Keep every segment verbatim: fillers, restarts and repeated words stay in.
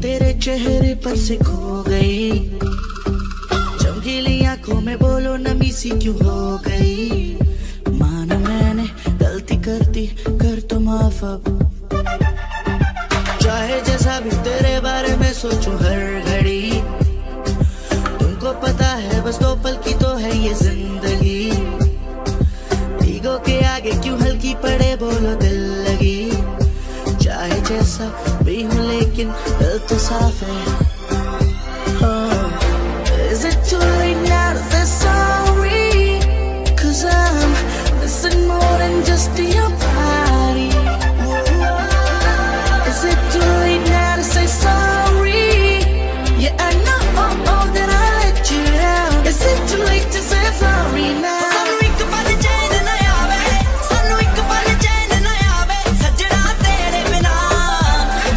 तेरे चेहरे पर से खो गई, चमकीली आंखों में बोलो नमी सी क्यों हो गई। माना मैंने गलती कर दी, कर दो माफ अब। चाहे जैसा भी तेरे बारे में सोचूं हर घड़ी, तुमको पता है बस दो पल की तो है ये जिंदगी। ईगो के आगे क्यों हल्की पड़े बोलो दिल लगी। चाहे जैसा भी हूँ लेकिन दिल तो साफ है। Oh, is it too late now to say sorry? 'Cause I'm missing more than just your body. Is it too late now to say sorry? Yeah, I know that I let you down. Is it too late to say sorry now? ਸਾਨੂੰ ਇੱਕ ਪਲ ਚੈਨ ਨਾ ਆਵੇ, ਸਾਨੂੰ ਇੱਕ ਪਲ ਚੈਨ ਨਾ ਆਵੇ, ਸੱਜਣਾ ਤੇਰੇ ਬਿਨਾ,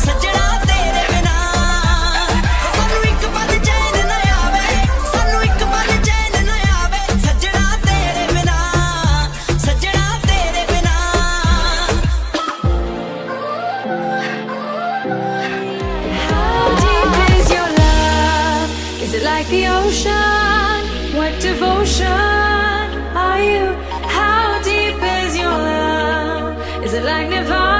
ਸੱਜਣਾ ਤੇਰੇ ਬਿਨਾ। ਸਾਨੂੰ ਇੱਕ ਪਲ ਚੈਨ ਨਾ ਆਵੇ, ਸਾਨੂੰ ਇੱਕ ਪਲ ਚੈਨ ਨਾ ਆਵੇ, ਸੱਜਣਾ ਤੇਰੇ ਬਿਨਾ, ਸੱਜਣਾ ਤੇਰੇ ਬਿਨਾ। How deep is your love? Is it like the ocean? What devotion are you? How deep is your love? Is it like Nirvana?